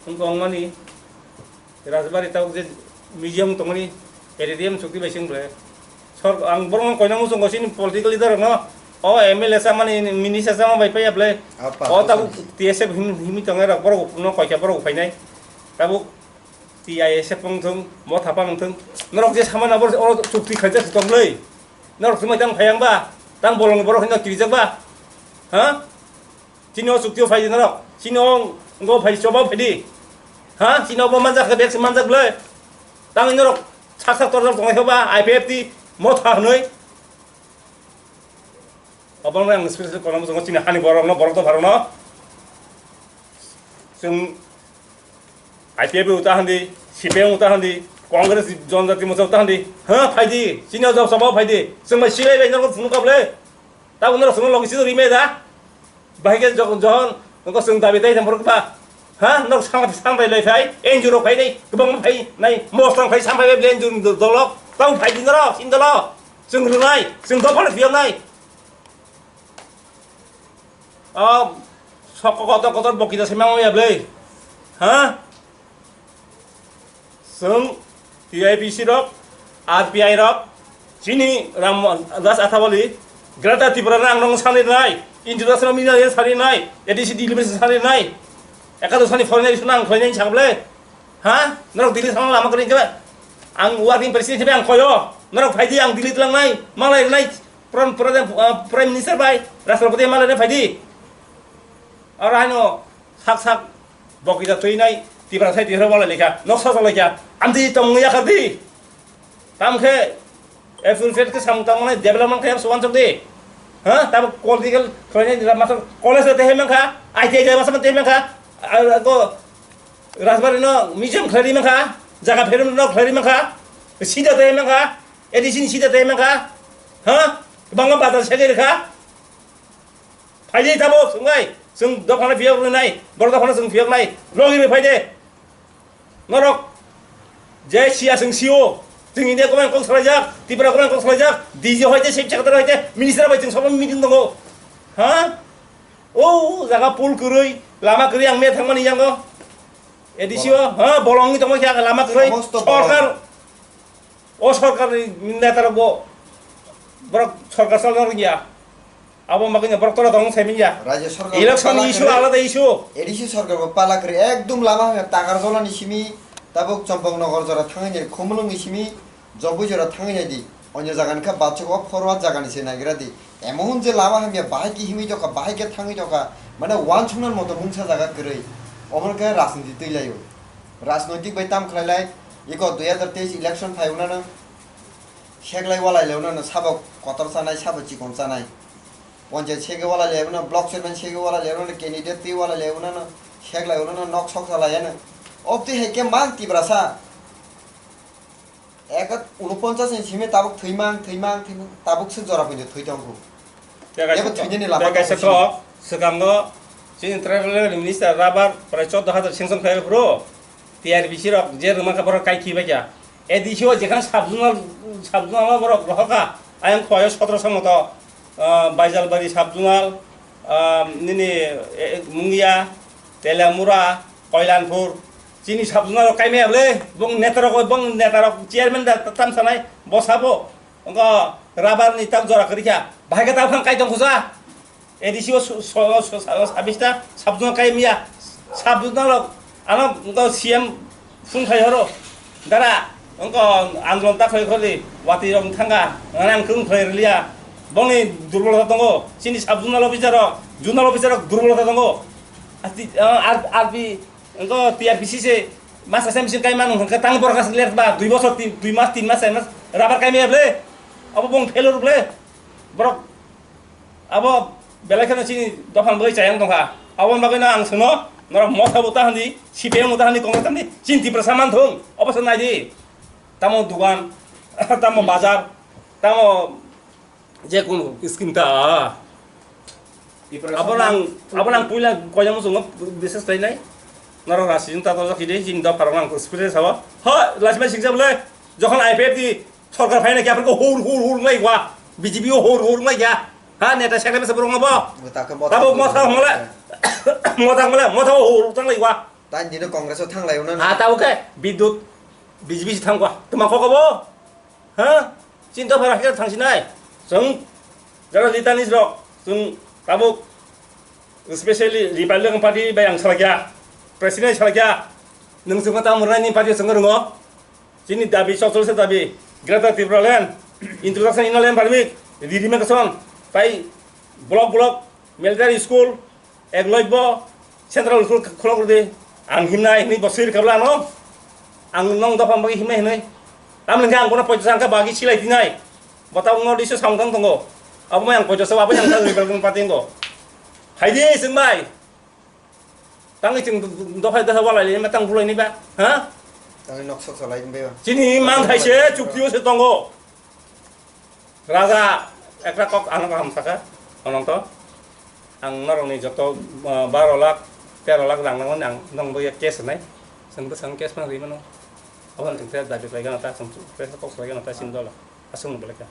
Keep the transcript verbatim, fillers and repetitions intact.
Wng tongmani, Rajbari tabuk je museum tongmani, A D D M chukti bai se wng ble. Sor-, ang borokno koina muchungo chini political leader rokno, o M L A chamani, minister chama bai paiya ble. Apa, O tabuk apa. T S F him-, himwi tongnai rok, borok no koikha borok phainai. Tabuk T I S F wng thung, Motha pha wng thung. Norok je samani abo oro chukti khaijak se tong ble. Norok swmai tang phai ang ba, tang bolong borok hino kirijak ba. Ha? Chini o chukti o phai di norok. Chini o ngo phai choba phai di. Ha? Chini o bo manjak khe bek se manjak ble. Tang norok sak sak tor tor tongnai khe ba I P F T Motha hwnwi. Obo ang special kono muchungo chini hani borok no, borok dopha rok no. Chwng I P F T uta handi, C P M uta handi, Congress Janjati Morcha uta handi. Ha, phai di. Chini o job sabo phai di. Chwng bai silai bai norok phunuk kable. Tabuk norok chwngno logi sijak rimai da? Bahai khe jok-, johon nokho chwng dabi tei thang phorok ba? Ha? Norok sang, sang bai lai phai, N G O rok phai dei, kwbangma phai nai, moslang phai, sang phai bai N G O ni dolok, tamo phai di norok, sini dolo. Chwng rwnai, chwng dophano phiyoknai. O, sok kotor kotor bokita se mangya ble. Ha? Chwng T I P C rok, R P I rok, chini Ram Das Athawale, Greater Tripura rang rong sani nai, International Media sani nai, A D C Delimitation sani nai, Ekadosani foreign nai sunang khlainai sakble. Ha? Norok Delhi thangna lama kwrwi khe ang working president hibai ang koyo. Norok phaidi ang Delhi tlangnai, malai nai, Prime, Prime, ah, Prime Minister bai, Rashtrapati malai nai phaidi. Aro haino sak sak bokija twi nai Tiprasa Tiprasa wala lekha, noksa wala lekha, amtwi tongmung yakar di. Tam khe April fifth khe samung tangmani development khe suwan chok di. Ha? Tam political khlainai master college te hemen kha, I T I master te hemen kha, ko Rajbari no museum khlai man kha, jaga pherum no khlai man kha, sida te hemen kha, A D C ni sida te hemen kha. Ha? Bangma bazar segeri kha. Phaidi tabo, swngai, chwng dophano phiyok rwnai, borok dophano chwng phiyok nai, logi rwi phaidi. Norok, je siya chwng sio, chwng India government kok salaijak, Tripura government kok salaijak, D G hoite, Chief Secretary hoite, Minister bai chwng sobo meeting tongo. Ha? O jaga pul kwrwi, lama kwrwi ang me thangmani yango. A D C o, ha, bolongni tongma khe lama kwrwi, Somosto sorkar, bolong. O sorkarni netarok bo, borok sorkar chalna rwngya. Abo bagwino borok tola tong sai manya. Rajya sarkar election pala issue kwrwi, alada issue. A D C sarkar bo pala kwrwi ekdum lama hwnka Takarjolani simi tabuk Champaknagar jora thangwi nai Khumulwngni simi Jobwi jora thangwi nai di. Onyo jaga ni kha bachuk o forward jaga ni se naigra di. Emon je lama hamya bahai khe himwi tokha, bahai khe thangwi tokha. Mane wansuknani moto mungsa jaga kwrwi. Omo khe rajniti twi laio. Rajnoitik bai tam khlai lai. Iko dui hazar teis election phai unano. Seglai walai le unano sabo kotor chanai, sabo chikon chanai. Ponchayat sege wala le uno, block chairman sege wala le uno, candidate twi wala le uno, seglai uno nok sok salai ano. Obtwi hai khe mang Tiprasa. Eka unoponchas ni simi tabuk thwi mang, thwi mang, thwi mang, tabuk se jora puinjo thwi tong kho. Tei kaisa Ebo thwinani lama tei kaisa tong kho, sini. Swkango chini tribal minister rabar prai chordo hajar sanction khlai phuru. T R B C rok je rwma kha borok kai khi bai kha. A D C o jekhang sub zonal, sub zonal o borok rohor kha. Ayang khoyo sotoro song moto, ah, Baijalbari sub zonal, ah, nini, eh, Mungia, Teliamura, Koilanpur. Chini sub zonal rok kai maya ble, bong neta rok, bong neta rok chairman da tam sanai, bo sabo. Ongko rabar ni tam jora kwrwi kha. Bahai khe tam phang kai tong khusa. A D C o su-, su-, su-, su-, sabista sub zonal kai maya. Sub zonal rok ano ongko C M phung khai horo. Dara ongko andolon ta khoi kholi wati rok thanga. Nang kung khoi rwliya. Bongni durbolota tongo. Chini sub zonal officer rok, zonal officer rok durbolota tongo. Asti, ah, R-, R P Engko T R P C se masa sem sin kai manu hwnkhe tang borok aswk ler ba dui bosor tin, dui mas, tin mas, char mas rabar kai maya ble. Abo bong failure ble. Borok abo belai kheno chini dophang bagwi chayang tongkha. Aboni bagwino ang swngno norok motha bo ta handi, C P M bo ta handi, Congress ta handi, chini Tiprasa man thung. Obo se nai di. Tamo dugan, tamo bazar, tamo je kunu scheme ta. Abo nang, abo nang puila koyang muchungo business khlainai. Norok rasi jin ta tojak hidi, jin dopha rok nang experience habo. Ha, lachima singsa bole. Jokhon I P F T sorkar phaina kya ko hur hur hur ngai wa. B J P o hur hur ngai ya. Ha, neta sekre mesa burung abo. Tabo motha mole. Motha mole, motha hur hur tang lai wa. Tani dino Congress o thanglai unan. Ha, tabo khe bidut B J P si thangkwa. Tuma kok abo? Ha? Chinta phara khe thangsinai. Chwng jara litanis rok, chwng tabuk specially Republican Party bai ang salakya. President salakya. Nwng chwngma tamo rwnai ni party chwngno rwngo. Chini dabi, chokchol se dabi, Greater Tipraland, introduction inner line permit, redimarcation, tai block block, military school, ek loibo, central school khulok rwdi, ang himnai hinwi bo sir kabla ano, ang nong dopha bagwi himnai hinwi, tamni hwnkhe ang bono poito sangkha bagi silai tinai, botao no diso samtang tongo, abo mai ang poito sa, abo yang tang ribal kong patingo, haidi sing bai. Tangwi chwng dophai dophai walai lima tang bulai ni ba, ha? Tangwi nok sok salai ni ba. Chini man thai se chukti o se tongo. Raja ekra kok ano kaham saka, onong to. Ang norok ni joto, ah, baro lakh, tero lakh rang nango ang nong bo ya cash nai. Seng bo seng cash man ri mano. Abon chwng te dabi khlai gana ta chwng kok khlai gana ta sin dola. Asung belai ka.